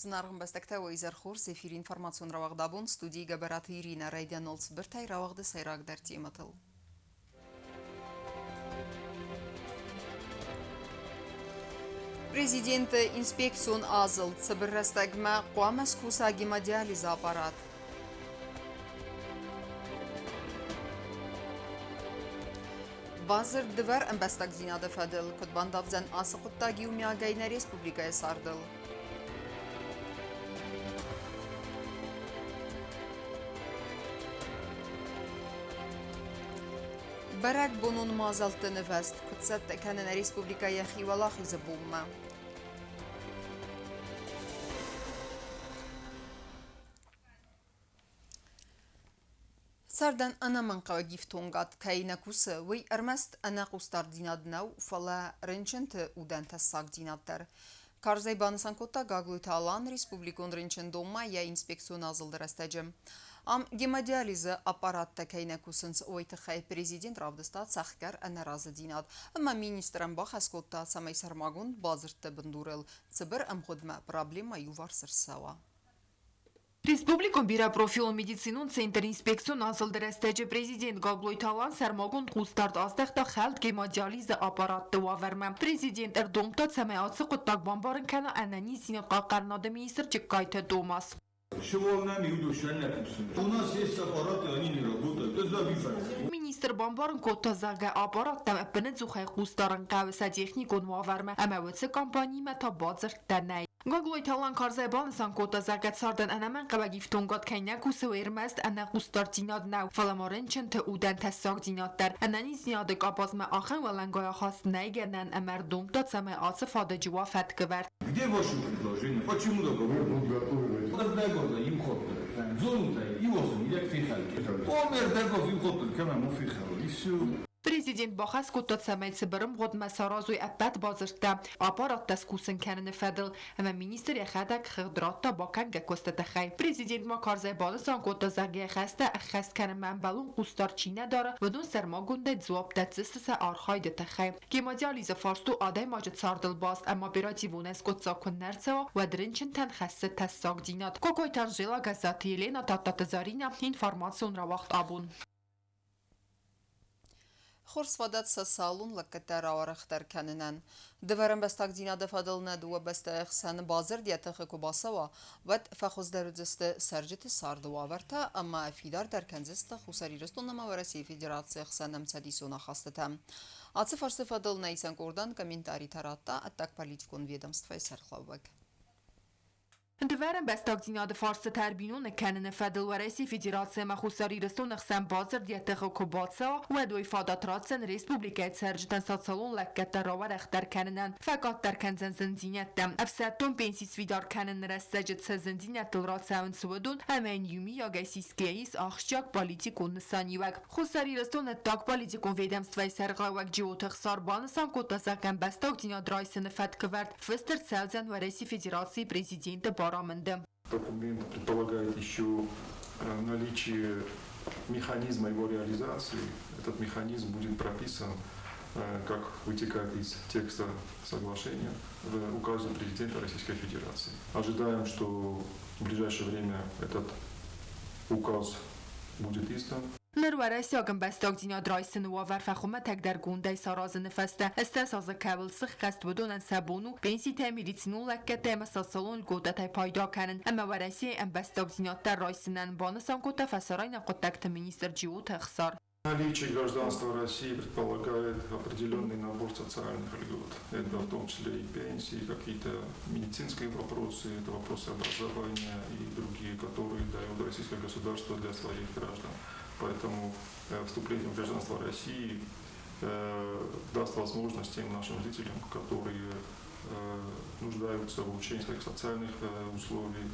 Зынаргъ ӕмбӕстӕгтӕ, уӕ изӕр хорз! Эфиры информацион рауагъд абон студийы Гӕбӕраты Иринӕ райдианыл цыбыртӕй рауагъды сӕйрагдӕр темӕтыл. Президенты инспекцион азылд цыбыр рӕстӕгмӕ хъуамӕ скуса гемодиализы аппарат. Бадзырд дывӕр ӕмбӕстагдзинады фӕдыл куыд бандавдзӕн ацы хъуыддаг иумиагӕй нӕ республикӕйы цардыл? Бӕрӕгбонон мадзӕлтты нывӕзт куыд цӕттӕ кӕны нӕ республикӕ йӕхи уӕлахизы бонмӕ? Цардӕн ӕнӕмӕнгхъӕуӕг ифтонгад кӕй нӕ кусы, уый ӕрмӕст ӕнӕхъусдарддзинад нӕу, фӕлӕ рынчынты удӕн тӕссагдзинад дӕр. Карзӕй банысан кодта Гаглойты Алан республикон рынчындонмӕ йӕ инспекцион азылды рӕстӕджы. Ам гемодиализы аппараттӕ кӕй нӕ кусынц, уый тыххӕй президент равдыста цӕхгӕр ӕнӕразыдзинад ӕмӕ министрӕн бахӕс кодта, цӕмӕй сӕрмагонд бадзырдты бындурыл цыбыр ӕмгъуыдмӕ проблемӕ иуварс ӕрцӕуа. Республикон бирӕпрофилон медицинон центр инспекцион азылды рӕстӕджы президент Гаглойты Алан сӕрмагонд хъусдард аздӕхта хӕлд гемодиализы аппаратты уавӕрмӕ. Президент ӕрдомдта, цӕмӕй ацы хъуыддаг бамбарын кӕна ӕнӕниздзинад хъахъхъӕнынады министр Джыккайты Томас. У нас есть аппараты, они не работают. Это зависит. Министр бамбарын кодта, зӕгъгӕ, аппараттӕм ӕппынӕдзухӕй хъусдарын хъӕуы сӕ техникон уавӕрмӕ ӕмӕ уыцы компаниимӕ та бадзырдтӕ нӕй. Гаглойты Алан карзӕй банысан кодта, зӕгъгӕ, цардӕн ӕнӕмӕнгхъӕуӕг ифтонгад кӕй нӕ кусы, уый ӕрмӕст ӕнӕхъусдарддзинад нӕу, фӕлӕ ма рынчынты удӕн тӕссагдзинад дӕр. Ӕнӕниздзинады къабазмӕ ахӕм уӕлӕнгай ахаст нӕй гӕнӕн ӕмӕ ӕрдомдта, цӕмӕй ацы фадыджы уа фӕткӕвӕрд. Где ваше предложение? Почему договор? И все. Президент бахӕс кодта, цӕмӕй цыбыр ӕмгъуыдмӕ саразой ӕппӕт бадзырдтӕ аппараттӕ скусын кӕныны фӕдыл, ӕмӕ министр йӕхӕдӕг хыгъд радта бакӕнгӕ куысты тыххӕй. Президент ма карзӕй банысан кодта, зӕгъгӕ, хӕстӕ ӕххӕст кӕнынмӕ ӕмбӕлон хъусдард чи нӕ дары, уыдон сӕрмагондӕй дзуапп дӕтдзысты сӕ архайды тыххӕй. Гемодиализы фарст у адӕймаджы цардыл баст ӕмӕ оперативонӕй скъуыддзаг куы нӕ рцӕуа, уӕд рынчынтӕн хӕссы тӕссагдзинад. Кокойты Анжела, Гӕззаты Елена, Тадтаты Заринӕ, информацион рауагъд абон. Хорз фадат социалон лӕггӕдтӕ рауӕрӕхдӕр кӕнынӕн. Дывӕр ӕмбӕстагдзинады фӕдыл нӕ дыууӕ бӕстӕйы хсӕн бадзырд йӕ тыхы куы бацӕуа, уӕд фӕхуыздӕр уыдзысты цӕрджыты царды уавӕртӕ ӕмӕ фидардӕр кӕндзысты Хуссар Ирыстон ӕмӕ Уӕрӕсейы Федерацийы хсӕн ӕмцӕдисон ахастытӕ. Ацы фарсты фӕдыл нӕ исӕн къордӕн комментаритӕ радта ӕддагполитикон ведомствойы сӕргълӕууӕг. Дывӕр ӕмбӕстагдзинады фарстытӕ ӕрбиноныг кӕныны фӕдыл Уӕрӕсейы Федераци ӕмӕ Хуссар Ирыстоны хсӕн бадзырд йӕ тыхы куы бацӕуа, уӕд уый фадат ратдзӕн республикӕйы цӕрджытӕн социалон лӕггӕдтӕ рауӕрӕхдӕр кӕнынӕн, фӕкъаддӕр кӕндзӕн зындзинӕдтӕ. Ӕфсӕддон пенси сфидар кӕныны рӕстӕджы цы зындзинӕдтыл рацӕуынц, уыдон ӕмӕ йын иумийагӕй сисгӕ ис ахсджиаг политикон нысаниуӕг. Хуссар Ирыстоны ӕддагполитикон ведомствӕйы сӕргълӕууӕг Джиоты Ӕхсар банысан кодта, зӕгъгӕ, ӕмбӕстагдзинад райсыны фӕткӕвӕрд фыст ӕрцӕудзӕн Уӕрӕсейы Федерацийы Президенты барамынды. Документ предполагает еще наличие механизма его реализации. Этот механизм будет прописан, как вытекает из текста соглашения, в указе президента Российской Федерации. Ожидаем, что в ближайшее время этот указ будет издан. Ныр уӕрӕсейаг ӕмбӕстагдзинад райсыны уавӕр фӕхуымӕтӕгдӕргондӕй саразыны фӕстӕ 80 азы кӕуыл сыххӕст, уыдонӕн сӕ бон у пенситӕ, медицинон лӕггӕдтӕ ӕмӕ социалон льготӕтӕй пайда кӕнын ӕмӕ Уӕрӕсейы ӕмбӕстагдзинад дӕр райсынӕн, банысан кодта фӕсарӕйнаг хъуыддӕгты министр Джиоты Ӕхсар. Наличие гражданства России предполагает определенный набор социальных льгот. Это в том числе и пенсии, какие-то медицинские вопросы, это вопросы образования и другие, которые дает российское государство для своих граждан. Поэтому вступление в гражданство России даст возможность тем нашим жителям, которые нуждаются в улучшении своих социальных условий,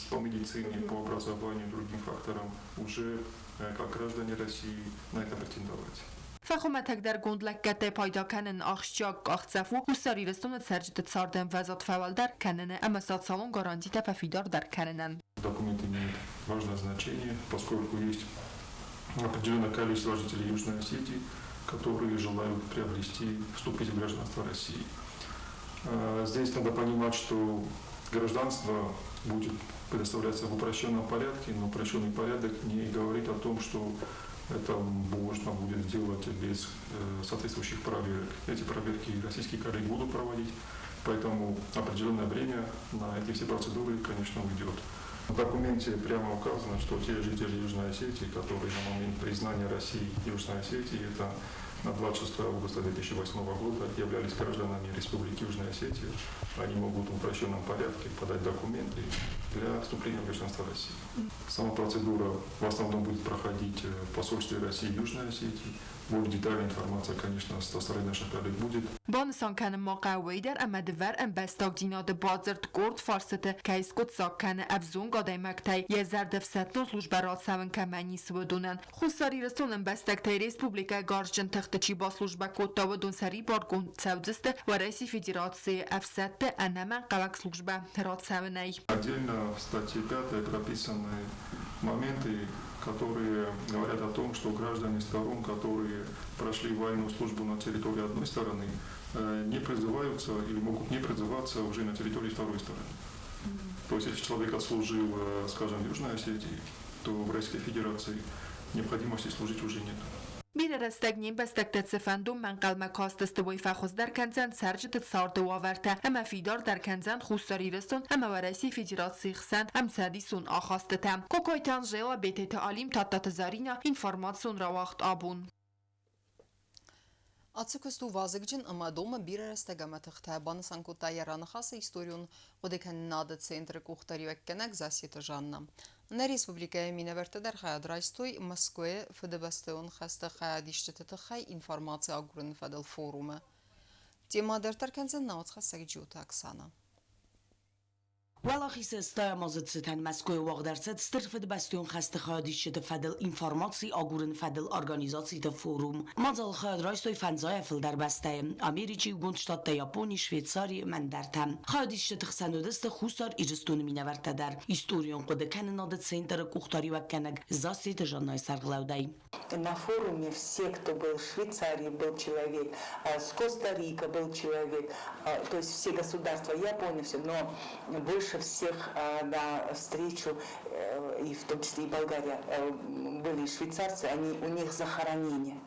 по медицине, по образованию, другим факторам, уже как граждане России на это претендовать. Фӕхуымӕтӕгдӕргонд лӕггӕдтӕй пайда кӕнын ахсджиаг къахдзӕф у Хуссар Ирыстоны цӕрджыты цардӕмвӕзад фӕуӕлдӕр кӕныны ӕмӕ социалон гарантитӕ фӕфидардӕр кӕнынӕн. Документ имеет важное значение, поскольку есть определенное количество жителей Южной Осетии, которые желают приобрести, вступить в гражданство России. Здесь надо понимать, что Гражданство будет предоставляться в упрощенном порядке, но упрощенный порядок не говорит о том, что это можно будет сделать без соответствующих проверок. Эти проверки российские коллеги будут проводить, поэтому определенное время на эти все процедуры, конечно, уйдет. В документе прямо указано, что те жители Южной Осетии, которые на момент признания России Южной Осетии, это на 26 августа 2008 года, являлись гражданами Республики Южная Осетия, они могут в упрощенном порядке подать документы для вступления в гражданство России. Сама процедура в основном будет проходить в посольстве России в Южной Осетии. Более детальная информация, конечно, со стороны наших коллег будет. Банысан кӕнын ма хъӕуы уый дӕр, ӕмӕ дывӕр ӕмбӕстагдзинады бадзырд къорд фарстыты кӕй скъуыддзаг кӕны ӕвзонг адӕймӕгтӕй йӕ зӕрдӕ ӕфсӕддон службӕ рацӕуын кӕмӕн ис, уыдонӕн. Хуссар Ирыстоны ӕмбӕстӕгтӕй республикӕйы гарзджын тыхты чи баслужбӕ кодта, уыдон сӕрибаргонд цӕудзысты Уӕрӕсейы Федерацийы ӕфсӕдты ӕнӕмӕнгхъӕуӕг службӕ рацӕуынӕй. Отдельно в статье 5 прописаны моменты, которые говорят о том, что граждане сторон, которые прошли военную службу на территории одной стороны, не призываются или могут не призываться уже на территории второй стороны. То есть, если человек отслужил, скажем, в Южной Осетии, то в Российской Федерации необходимости служить уже нет. Бирӕ рӕстӕг не мбӕстӕгтӕ цыфӕнды ӕнхъӕлмӕ кастысты, уый фӕхуыздӕр кӕндзӕн цӕрджыты царды уавӕртӕ ӕмӕ фидардӕр кӕндзӕн Хуссар Ирыстон ӕмӕ Уӕрӕсейы Федерацийы хсӕн ӕмцӕдисон ахастытӕ. Кокойты Анжела, Бететы Алим, Тадтаты Заринӕ, информацион рауагъд абон. Ацы куыст у вазыгджын ӕмӕ домы бирӕ рӕстӕг ӕмӕ тыхтӕ, банысан кодта йӕ раныхасы историон хъуыдыкӕнынады центры къухдариуӕггӕнӕг Зассеты Жанна. Нӕ республикӕйы минӕвӕрттӕ дӕр хайад райстой Мӕскуыйы Фыдыбӕстӕйон хӕсты хайадисджыты тыххӕй информаци агурыны фӕдыл форумы. Темӕ дарддӕр кӕндзӕн нӕ уацхӕссӕг Джиоты Оксана. Уӕлахизы стайӕм азы цытӕн Мӕскуыйы уагъд ӕрцыд Стыр Фыдыбӕстӕйон хӕсты хайадисджыты фӕдыл информаци агурыны фӕдыл организациты форум. Мадзалы хайад райстой фӕндзайӕ фылдӕр бӕстӕйы Америчы Иугонд Штаттӕ, Япони, Швейцари ӕмӕ ӕндӕртӕ. Хайадисджыты хсӕн уыдысты Хуссар Ирыстоны минӕвӕрттӕ дӕр. Историон хъуыдыкӕнынады центры къухдариуӕггӕнӕг Зассеты Жаннайы сӕргълӕудӕй. На форуме все, кто был в Швейцарии, был человек, с Коста-Рика был человек, то есть все государства, Япония, все, но больше всех на встречу, и в том числе и Болгария, были швейцарцы, они, у них захоронение.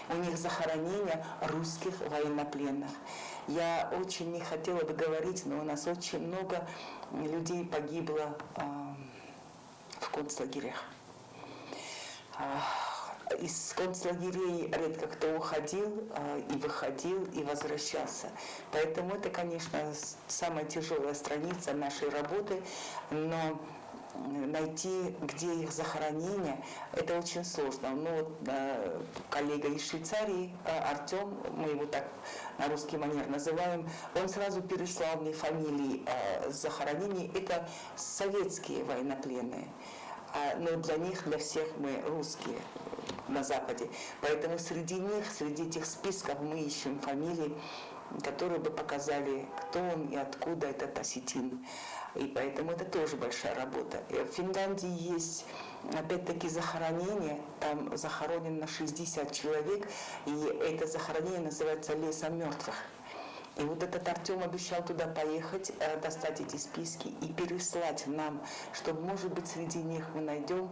У них захоронение русских военнопленных. Я очень не хотела бы говорить, но у нас очень много людей погибло в концлагерях. Из концлагерей редко кто уходил и выходил, и возвращался. Поэтому это, конечно, самая тяжелая страница нашей работы, но найти, где их захоронение, это очень сложно. Ну, вот, коллега из Швейцарии, Артем, мы его так на русский манер называем, он сразу переслал мне фамилии захоронений. Это советские военнопленные. Но для них, для всех мы русские на Западе. Поэтому среди них, среди этих списков мы ищем фамилии, которые бы показали, кто он и откуда этот осетин. И поэтому это тоже большая работа. И в Финляндии есть, опять-таки, захоронение, там захоронено 60 человек, и это захоронение называется «Лесом мертвых». И вот этот Артем обещал туда поехать, достать эти списки и переслать нам, чтобы, может быть, среди них мы найдем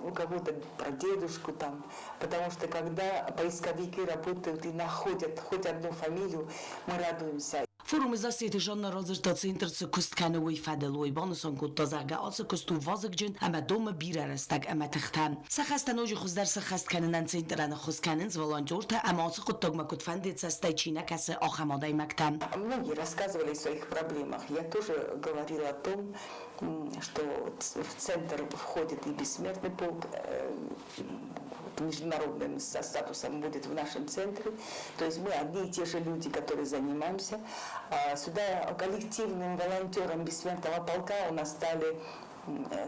у кого-то прадедушку там. Потому что когда поисковики работают и находят хоть одну фамилию, мы радуемся. Форумы Зассеты Жанна радзырдта центр цы куыст кӕны, уый фӕдыл. Уый банысан кодта, зӕгъгӕ, ацы куыст у вазыгджын ӕмӕ домы бирӕ рӕстӕг ӕмӕ тыхтӕ. Сӕ хӕстӕ ноджы хуыздӕр сӕххӕст кӕнынӕн центрӕн ӕххуыс кӕнынц волонтертӕ ӕмӕ ацы хъуыддагмӕ куыдфӕнды цӕстӕй чи нӕ кӕсы, ахӕм адӕймӕгтӕ. Многие рассказывали о своих проблемах. Я тоже говорила о том, что в центр входит и бессмертный полк, международным со статусом будет в нашем центре. То есть мы одни и те же люди, которые занимаемся. Сюда коллективным волонтером бессмертного полка у нас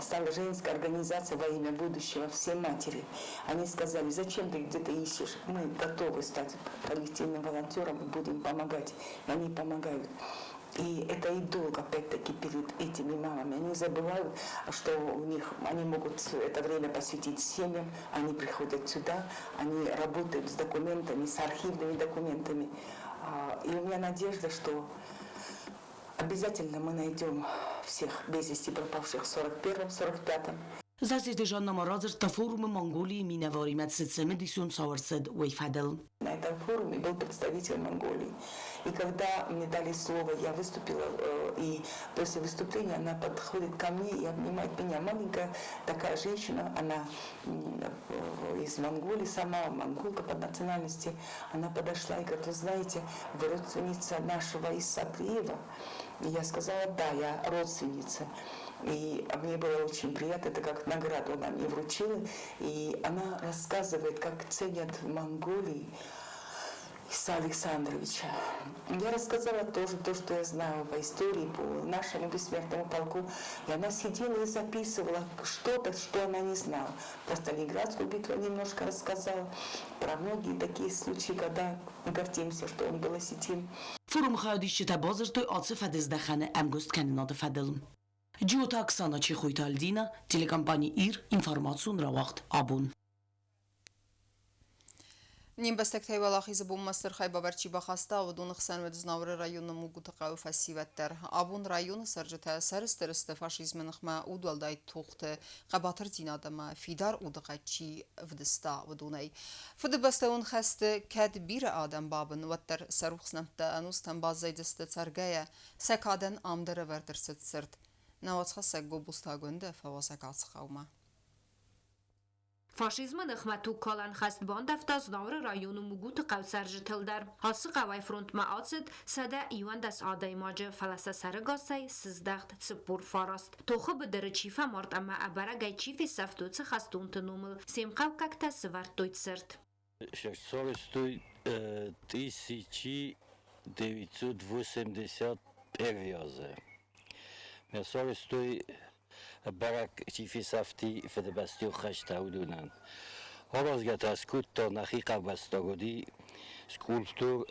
стала женская организация во имя будущего «Все матери». Они сказали, зачем ты где-то ищешь? Мы готовы стать коллективным волонтером и будем помогать. И они помогают. И это и долг, опять-таки, перед этими мамами. Они забывают, что у них, они могут это время посвятить семьям, они приходят сюда, они работают с документами, с архивными документами. И у меня надежда, что Обязательно мы найдем всех без вести пропавших в 41-м, 45-м. Зассеты Жанна ма радзырдта форумы Монголийы минӕваримӕ цы цымыдисон цау ӕрцыд, уый фӕдыл. На этом форуме был представитель Монголии. И когда мне дали слово, я выступила, и после выступления она подходит ко мне и обнимает меня. Маленькая такая женщина, она из Монголии, сама монголка по национальности. Она подошла и говорит: вы знаете, вы родственница нашего Исса Априева. И я сказала: да, я родственница. И мне было очень приятно, это как награду она мне вручила. И она рассказывает, как ценят в Монголии Иса Александровича. Я рассказала тоже то, что я знаю по истории, по нашему бессмертному полку. И она сидела и записывала что-то, что она не знала. Про Сталинградскую битву немножко рассказала, про многие такие случаи, когда мы гордимся, что он был осетин. Форумы хайадисджытӕ бадзырдтой ацы фӕдыздӕхӕны ӕмгуысткӕнынады фӕдыл. Джиоты Оксана, Чехойты Альдина, телекомпани Ир, информацион рауагъд Абон. Не мбӕстӕгтӕй Уӕлахизы бонмӕ стыр хайбавӕрд чи бахаста, уыдоны хсӕн уыд Знауыры районы Мугуты хъӕуы фӕсивӕд дӕр. Абон районы цӕрджытӕ сӕрыстыр сты фашизмы ныхмӕ удуӕлдай тохты хъӕбатырдзинад ӕмӕ фидар удыхъӕд чи вдыста, уыдонӕй. Фыдыбӕстӕйон хӕсты кӕд бирӕ адӕм бабын, уӕддӕр сӕ рухс нӕмттӕ ӕнустӕм баззайдзысты цӕргӕйӕ, сӕ кадӕн ам дӕр ӕвӕрд ӕрцыд цырт. Нӕ уацхӕссӕг Гобозты Агуындӕ фӕуазӕг ацы хъӕумӕ. Фашизмы ныхмӕ тугкалӕн хӕст бандӕвта Знауыры районы Мугуты хъӕу цӕрджытыл дӕр. Ацы хъӕуӕй фронтмӕ ацыд 111 адӕймаджы, фӕлӕ сӕ сӕрыгасӕй сыздӕхт 49. Тохы быдыры чи фӕмард ӕмӕ ӕбӕрӕгӕй чи фесӕфт, уыцы хӕстонты номыл се мхъӕуккӕгтӕ сывӕрдтой цырт. Сарӕзтой 1981 азы. Мӕ сарӕзтой бӕрӕг чи фесӕфти Фыдыбӕстӕйы хӕстӕ, уыдонӕн. Аразгӕ та скодта нӕхи хъӕубӕстаг уыди скульптор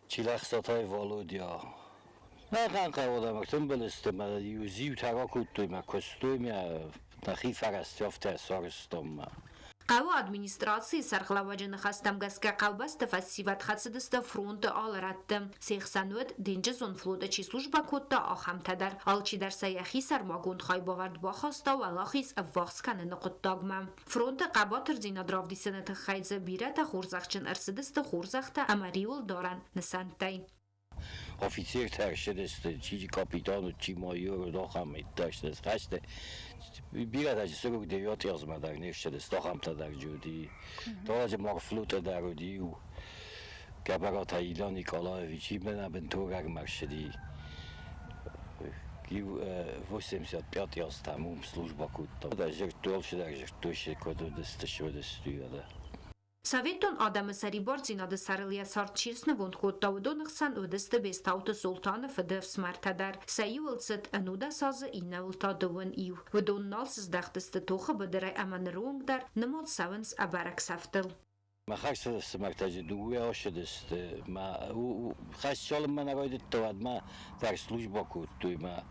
Чилӕхсатӕй Валодя. Нӕхъӕн хъӕуы адӕм ӕртымбыл сты мӕ иу зиутӕ ракодтой мӕ куыстой мӕ нӕхи фӕрӕзтӕ афтӕ сарӕзтам мӕ. Хъӕуы администрацийы сӕргълӕууӕджы ныхӕстӕм гӕсгӕ хъӕубӕсты фӕсивӕд хӕцыдысты фронты алы рӕтты. Се хсӕн уыд, денджызон флоты чи службӕ кодта, ахӕмтӕ дӕр. Алчидӕр сӕ йӕхи сӕрмагонд хайбавӕрд бахаста уӕлахиз ӕввахс кӕныны хъуыддагмӕ. Фронты хъӕбатырдзинад равдисыны тыххӕй дзы бирӕтӕ хорзӕхджын ӕрцыдысты хорзӕхтӕ ӕмӕ риуылдарӕн нысӕнттӕй. Офицертӕ ссыдысты, чи капитан уыд, чи майор уыд, ахӕм иттӕ хӕсты. Бирӕтӕ 49 азмӕ дӕр не ссыдысты, ахӕмтӕ дӕр уыди. Таладжы морфлоты дӕр уыди иу Гӕбӕраты Илья Николаевич, именно бынтон рагмӕ ссыди. Иу 85 азтӕм уым службӕ кодта. Зӕрдтой, алчидӕр зӕрдтой, се куыд уыдысты, уыдысты, уӕдӕ. Советон адӕмы сӕрибардзинады сӕрыл йӕ цард чи снывонд кодта, уыдоны хсӕн уыдысты Бестауты Султаны фыды ӕфсымӕртӕ дӕр. Сӕ иуыл цыд 11 азы, иннӕуыл та 21. Уыдон нал сыздӕхтысты тохы быдырӕй ӕмӕ ныры онг дӕр нымад цӕуынц ӕбӕрӕг сӕфтыл. Мӕ хӕрзфсымӕртӕ дзы дыууӕ ссыдысты. Мӕ хӕст цалынмӕ нӕ райдыдта, уӕдмӕ дӕр службӕ кодтой. Мӕ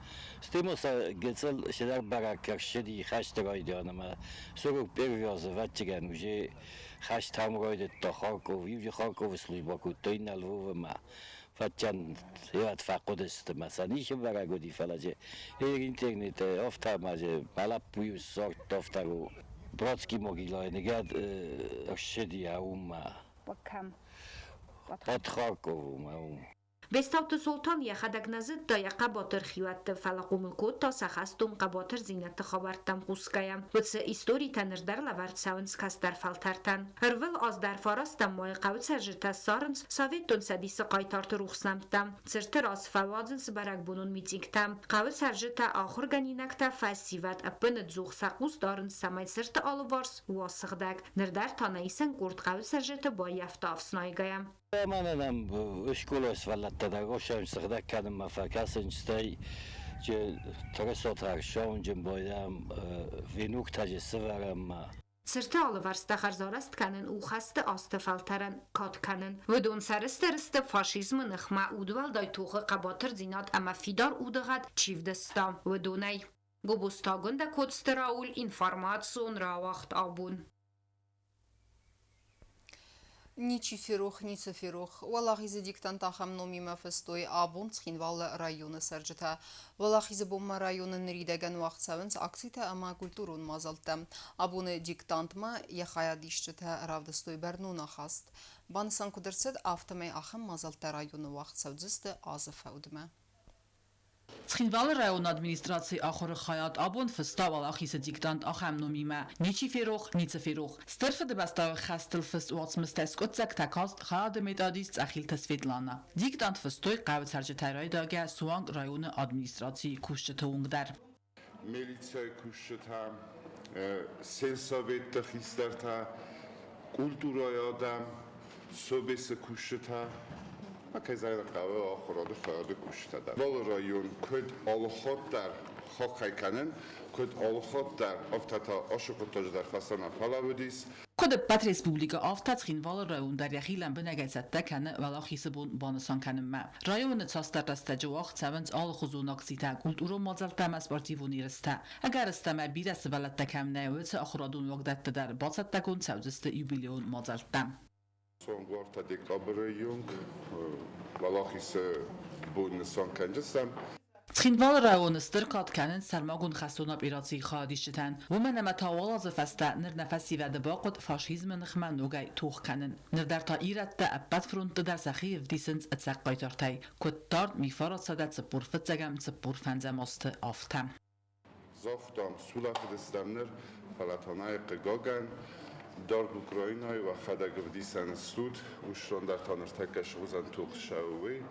стӕй ма сӕ гыццыл цыдӕр бӕрӕг ӕрцыди хӕсты райдианы ӕмӕ 41 азы, ӕвӕццӕгӕн, уже хӕст ам райдыдта Харков, иу Харковы службӕ кодта, иннӕ Львовы ма фӕтчан йӕ фӕхъуыдысты мӕ сӕ ницы бӕрӕг уыди, фӕлӕ же интернеты афтӕ ма же мӕ лӕппу-иу ссардта афтӕ Братский могилайы ныгӕд ссыди уыммӕ. Кӕм? Под Харковумӕ уым. Бестауты Солтан йӕхӕдӕг нӕ зыдта йӕ хъӕбатыр хиуӕтты, фӕлӕ хъомыл кодта сӕ хӕстон хъӕбатырдзинӕдты хабӕрттӕм хъусгӕйӕ. Уыцы историтӕ ныр дӕр лӕвӕрд цӕуынц кӕстӕр фӕлтӕртӕн. Ӕрвыл аз дӕр фарӕстӕм майы хъӕуы цӕрджытӕ ссарынц Советон Цӕдисы хъайтарты рухс нӕмттӕ. Цырты раз фӕуадзынц бӕрӕгбонон митингтӕ. Хъӕуы цӕрджытӕ, ахуыргӕнинӕгтӕ, фӕсивӕд ӕппынӕдзух сӕ хъус дарынц, цӕмӕй цырты алыварс уа сыгъдӕг. Ныр дӕр та нӕ исӕн къорд хъӕуы цӕрджыты баййӕфта ӕфснайгӕйӕ. Мӕнӕ нӕм скъолайы сывӕллӕттӕ дӕр осӕм сыгъдӕг кӕнынмӕ фӕкӕсынц, стӕй тырысатӕ ӕрсауынджын байдайӕм, веноктӕ же сывӕрӕм. Цырты алывӕрстӕ хӕрзарӕзт кӕнын у хӕсты азты фӕлтӕрӕн кад кӕнын. Уыдон сӕрыстыр сты фашизмы ныхмӕ удуӕлдай тохы хъӕбатырдзинад ӕмӕ фидар удыгъӕд чи вдыста, уыдонӕй. Гобозты Агуындӕ, Коцты Рауль, информацион рауагъд абон. Ничи ферох, ницы ферох. Уӕлахизы диктант ахӕм номимӕ фыстой абон Цхинвалы районы цӕрджытӕ. Уӕлахизы бонмӕ районы ныридӕгӕн уагъд цӕуынц акцитӕ ӕмӕ культурон мадзӕлттӕ. Абоны диктантмӕ йӕ хайадисджытӕ равдыстой бӕрнон ахаст. Банысан куыд ӕрцыд, афтӕмӕй ахӕм мадзӕлттӕ районы уагъд цӕудзысты азы фӕудмӕ. Цхинвалы районы администрацийы ахуыры хайад абон фыста Уӕлахизы диктант ахӕм номимӕ: Ничи ферох, ницы ферох. Стыр Фыдыбӕстӕйы хӕстыл фыст уацмыстӕ скъуыддзӕгтӕ каст хайады методист Цъӕхилты Светлана. Диктант фыстой хъӕуы цӕрджытӕй райдайгӕ суанг районы администрацийы кусджыты онг дӕр. Милицӕйы кусджытӕ, сельсоветты хистӕртӕ, культурӕйы адӕм, собесы кусджытӕ, кӕй зӕгъын хъӕуы, ахуырады хайады кусджытӕ дӕр. Валы район куыд алыхатт дӕр хаххӕй кӕнын, куыд алыхатт дӕр, афтӕ та ацы хъуыддаджы дӕр фӕстӕмӕ фӕлӕууыдис. Куыд ӕппӕт республикӕ, афтӕ Цхинвалы район дӕр йӕхи лӕмбынӕгӕй цӕттӕ кӕны Уӕлахизы бон банысан кӕнынмӕ. Районы цасдӕр рӕстӕджы уагъд цӕуынц алыхуызон акцитӕ, культурон мадзӕлттӕ ӕмӕ спортивон ерыстӕ. Ӕгӕрыстӕмӕй бирӕ сывӕллӕттӕ кӕм нӕ, уыцы ахуырадон уагдӕтты дӕр бацӕттӕгонд цӕудзысты юбилейон мадзӕлттӕ. Сонгуартӕ декабры онг Уӕлахизы бон нысан кӕнджыстӕм. Цхинвалы районы стыр кад кӕнынц сӕрмагонд хӕстон операцийы хайадисджытӕн, уымӕн ӕмӕ та уал азы фӕстӕ ныр нӕ фӕсивӕды бахъуыд фашизмы ныхмӕ ногӕй тох кӕнын. Ныр дӕр та ирӕттӕ ӕппӕт фронтты дӕр сӕхи ӕвдисынц ӕцӕг хъайтартӕй, куыд дард 1445 45 азты, афтӕ. Загътам, сулӕфыдыстӕм ныр, фӕлӕ та нӕй хъыгагӕн, дард Украинӕйы уӕхӕдӕг ӕвдисӕн стут, уыщрон дӕр та ныртӕккӕ суыдзӕн тох сӕуый.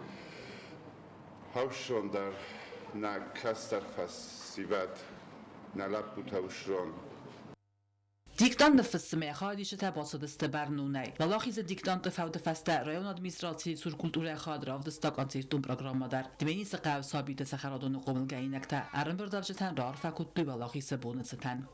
Хӕссон дӕр нӕ кӕстӕр фӕсивӕд, нӕ лӕппутӕ уыщрон. Диктант ныффыссынмӕ хайадисджытӕ бацыдысты бӕрнонӕй. Уӕлахизы диктанты фӕуды фӕстӕ районы администрацийы цур культурӕйы хайад равдыста концертон программӕ дӕр. Тбилисы хъӕуы сабиты цӕхӕрадоны хъомылгӕнинӕгтӕ ӕрӕмбырдуӕвджытӕн раарфӕ кодтой Уӕлахизы боны цытӕн.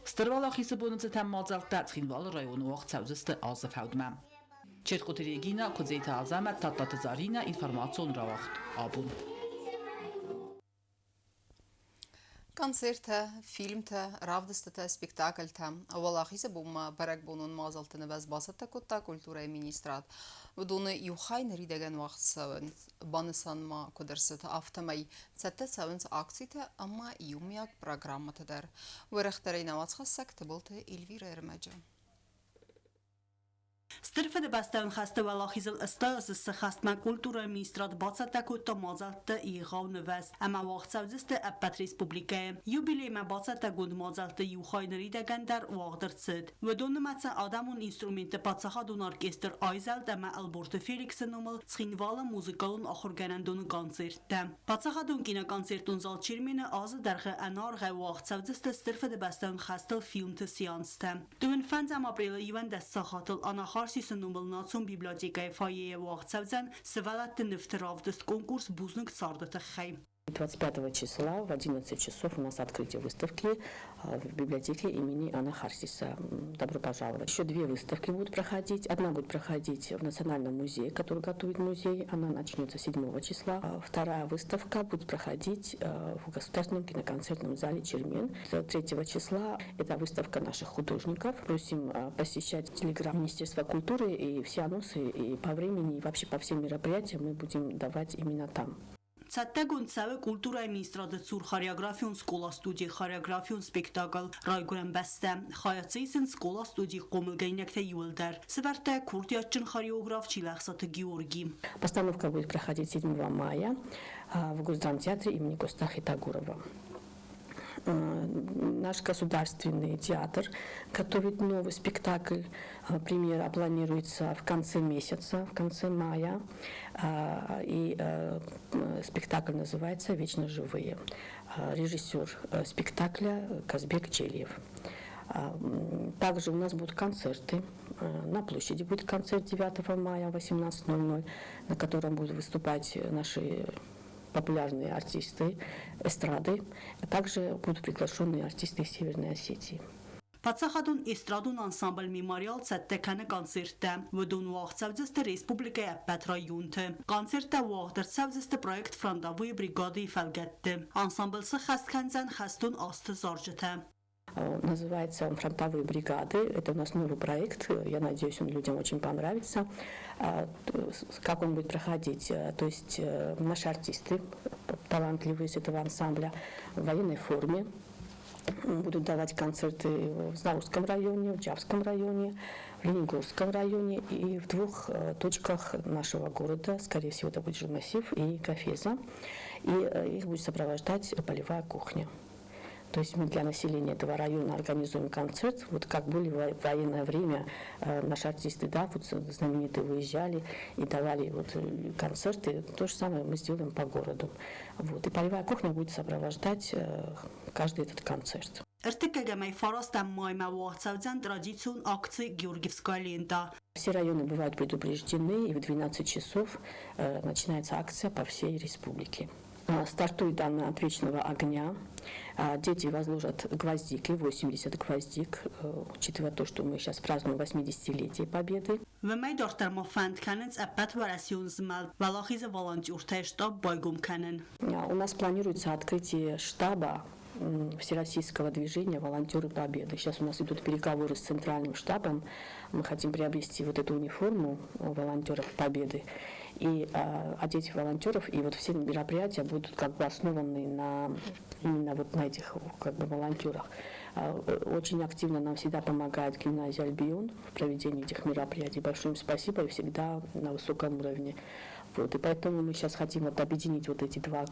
Стыр Уӕлахизы боны цытӕн мадзӕлттӕ Цхинвалы районы уагъд цӕудзысты азы фӕудмӕ. Четкъуты Регина, Куыдзеты Азӕмӕт, Тадтаты Заринӕ, информацион рауагъд абон. Концерттӕ, фильмтӕ, равдыстытӕ, спектакльтӕ. Уӕлахизы бонмӕ бӕрӕгбонон мадзӕлтты нывӕдз бацӕттӕ кодта культурӕйы министрад. Уыдоны иу хай ныридӕгӕн уагъд цӕуынц. Банысан ма куыд ӕрцыд, афтӕмӕй цӕттӕ цӕуынц акцитӕ ӕмӕ иумиаг программӕтӕ дӕр. Уӕрӕхдӕрӕй нӕ уацхӕссӕг Тыбылты Эльвирӕ ӕрмӕджы. Стыр Фыдыбӕстӕйон хӕсты уӕлахизыл ӕстӕ азы хӕстмӕ культурӕйы министрад бацӕттӕ кодта мадзӕлтты егъау нывӕз ӕмӕ уагъд цӕудзысты ӕппӕт республикӕйы. Юбилеймӕ бацӕттӕгонд мадзӕлтты иу хай ныридӕгӕн дӕр уагъд ӕрцыд. Уыдон нымӕцы адӕмон инструментты паддзахадон оркестр «Айзӕлд» ӕмӕ Ӕлборты Феликсы номыл Цхинвалы музыкалон ахуыргӕнӕндоны концерттӕ. Паддзахадон киноконцертон зал Чермены азы дӕргъы ӕнӕаргъӕй уагъд цӕудзысты Стыр Фыдыбӕстӕйон хӕстыл фильмты сеанстӕ. Дыууын фӕндзӕм апрелы 11 сахатыл Анахарсисы номыл национ библиотекӕйы фойейы уагъд цӕудзӕн сывӕллӕтты нывты равдыст конкурс «Бузныг царды тыххӕй». 25 числа в 11 часов у нас открытие выставки в библиотеке имени Анахарсиса. Добро пожаловать. Еще две выставки будут проходить. Одна будет проходить в Национальном музее, который готовит музей. Она начнется 7 числа. Вторая выставка будет проходить в Государственном киноконцертном зале «Чермен». 3 числа это выставка наших художников. Просим посещать телеграм Министерства культуры и все анонсы и по времени, и вообще по всем мероприятиям мы будем давать именно там. Цӕттӕгонд цӕуы культурӕйы министрады цур хореографион скъола-студийы хореографион спектакль «Райгуырӕн бӕстӕ». Хайад дзы исынц скъола-студийы хъомылгӕнинӕгтӕ иууылдӕр. Сӕвӕрдта курдиатджын хореограф Чилӕхсаты Георги. Постановка будет проходить 7 мая в Госдрамтеатре имени Коста Хитагурова. Наш государственный театр готовит новый спектакль. Премьера планируется в конце месяца, в конце мая. И спектакль называется «Вечно живые». Режиссер спектакля Казбек Челиев. Также у нас будут концерты. На площади будет концерт 9 мая в 18:00, на котором будут выступать наши популярные артисты эстрады, а также будут приглашенные артисты из Северной Осетии. Паддзахадон эстрадон ансамбль «Мемориал» цӕттӕ кӕны концерттӕ. Уыдон уагъд цӕудзысты республикӕйы ӕппӕт районты. Концерттӕ уагъд ӕрцӕудзысты проект «Фронтовые бригады»-йы фӕлгӕтты. Ансамбль сыххӕст кӕндзӕн хӕстон азты зарджытӕ. Называется он «Фронтовые бригады». Это у нас новый проект. Я надеюсь, он людям очень понравится. Как он будет проходить? То есть наши артисты, талантливые из этого ансамбля, в военной форме будут давать концерты в Знаурском районе, в Джавском районе, в Ленигорском районе и в двух точках нашего города. Скорее всего, это будет Жилмассив и Кафеза. И их будет сопровождать полевая кухня. То есть мы для населения этого района организуем концерт. Вот как были в военное время наши артисты, да, вот знаменитые выезжали и давали вот концерты. То же самое мы сделаем по городу. Вот. И полевая кухня будет сопровождать каждый этот концерт. Ӕртыккӕгӕмӕй фарастӕм маймӕ уагъд цӕудзӕн традицион акци «Георгиевская лента». Все районы бывают предупреждены, и в 12 часов начинается акция по всей республике. Стартует она от вечного огня. Дети возложат гвоздики, 80 гвоздик, учитывая то, что мы сейчас празднуем 80-летие Победы. Уымӕй дарддӕр ма фӕнд кӕнынц ӕппӕтуӕрӕсеон змӕлд Уӕлахизы волонтертӕй штаб байгом кӕнын. У нас планируется открытие штаба Всероссийского движения «Волонтеры Победы». Сейчас у нас идут переговоры с центральным штабом. Мы хотим приобрести вот эту униформу волонтеров Победы и одеть волонтеров. И вот все мероприятия будут как бы основаны на, именно вот на этих как бы волонтерах. Очень активно нам всегда помогает гимназия «Альбион» в проведении этих мероприятий. Большое им спасибо и всегда на высоком уровне. Вот. И поэтому мы сейчас хотим вот объединить вот эти два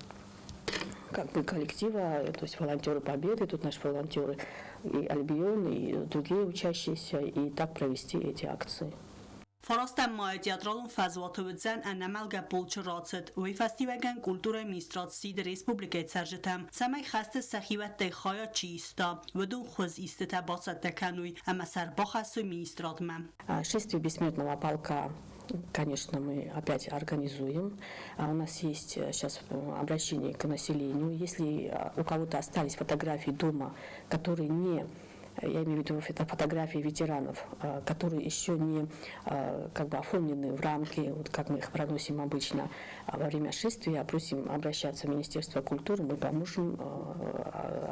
как бы коллектива, то есть волонтеры Победы, тут наши волонтеры и Альбион, и другие учащиеся, и так провести эти акции. Фарастӕм майы театралон фӕзуаты уыдзӕн ӕнӕмӕлгӕ полчы рацыд. Уый фӕстиуӕгӕн культурӕйы министрад сиды республикӕйы цӕрджытӕм, цӕмӕй хӕсты сӕхиуӕттӕй хайад чи иста, уыдон хуыз истытӕ бацӕттӕ кӕной ӕмӕ сӕ ӕрбахӕссой министрадмӕ. Шествие бессмертного полка, конечно, мы опять организуем. У нас есть сейчас обращение к населению. Если у кого-то остались фотографии дома, которые не, я имею в виду фотографии ветеранов, которые еще не как бы оформлены в рамки, вот как мы их проносим обычно во время шествия, просим обращаться в Министерство культуры, мы поможем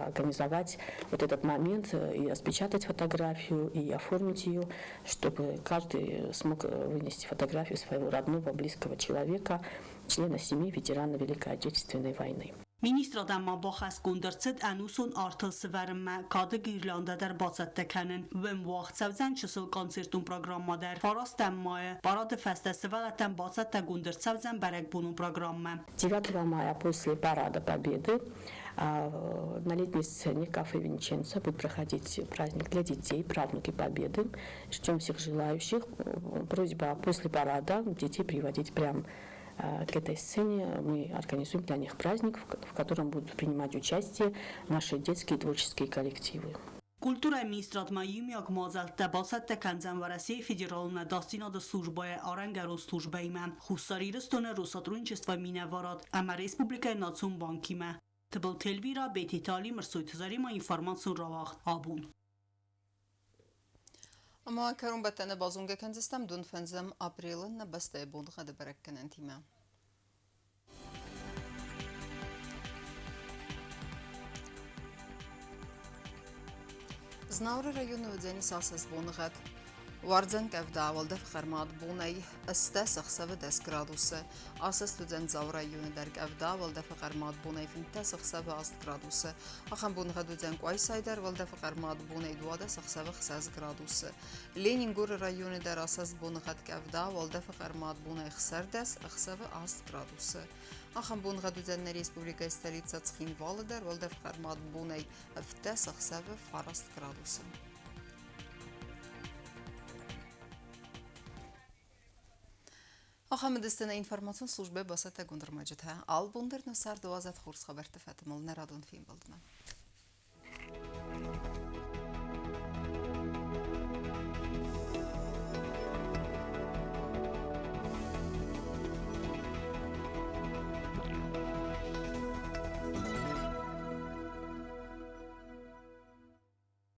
организовать вот этот момент и распечатать фотографию, и оформить ее, чтобы каждый смог вынести фотографию своего родного, близкого человека, члена семьи ветерана Великой Отечественной войны. Министрадӕн ма бахӕсгонд ӕрцыд ӕнусон артыл сывӕрынмӕ кады гирляндӕ дӕр бацӕттӕ кӕнын. Уым уагъд цӕудзӕн чысыл концертон программӕ дӕр. Фарастӕм майы парады фӕстӕ сывӕллӕттӕн бацӕттӕгонд ӕрцӕудзӕн бӕрӕгбонон программӕ. 9 мая после парада Победы на летней сцене кафе «Винченцо» будет проходить праздник для детей, правнуки Победы. Ждем всех желающих. Просьба после парада детей приводить прямо к этой сцене. Мы организуем для них праздник, в котором будут принимать участие наши детские творческие коллективы. Культурӕйы министрад ма иумиаг мадзӕлттӕ бацӕттӕ кӕндзӕн Уӕрӕсейы Федералон ӕдасдзинады службӕйы арӕнгӕрон службӕимӕ, Хуссар Ирыстоны Россотрудничество минӕварад ӕмӕ республикӕйы Национ банкимӕ. Тыбылты Эльвира, Бететы Али, Мырсойты Заремӕ, информацион рауагъд Абон. Ӕмӕ кӕронбӕттӕны базонгӕ кӕндзыстӕм дун фӕндзӕм апрелы нӕ бӕстӕйы боныгъӕды бӕрӕггӕнӕнтимӕ. Знауыры районы уыдзӕнис асӕст боныгъӕд. Уардзӕн къӕвда, уӕлдӕф хъӕрмад бонӕй 18 ӕхсӕвы 10 градусы. Асӕст уыдзӕн Дзауы районы дӕр къӕвда, уӕлдӕфы хъӕрмад бонӕй 15 ӕхсӕвы 8 градусы. Ахӕм боныгъӕд уыдзӕн Къуайсайы дӕр, уӕлдӕфы хъӕрмад бонӕй 12 ӕхсӕвы 6 градусы. Ленингоры районы дӕр асӕст боныгъӕд къӕвда, уӕлдӕфы хъӕрмад бонӕй 16 ӕхсӕвы 8 градусы. Ахӕм боныгъӕд уыдзӕн нӕ республикӕйы столицӕ Цхинвалы дӕр, уӕлдӕфы хъӕрмад бонӕй 17 ӕхсӕвы 9 градусы. Ахӕм уыдысты нӕ информацион службӕ бацӕттӕгонд ӕрмӕджытӕ. Алы бон дӕр нӕ царды уадзӕд хорз хабӕртты фӕтымыл нӕ радон фембӕлдмӕ.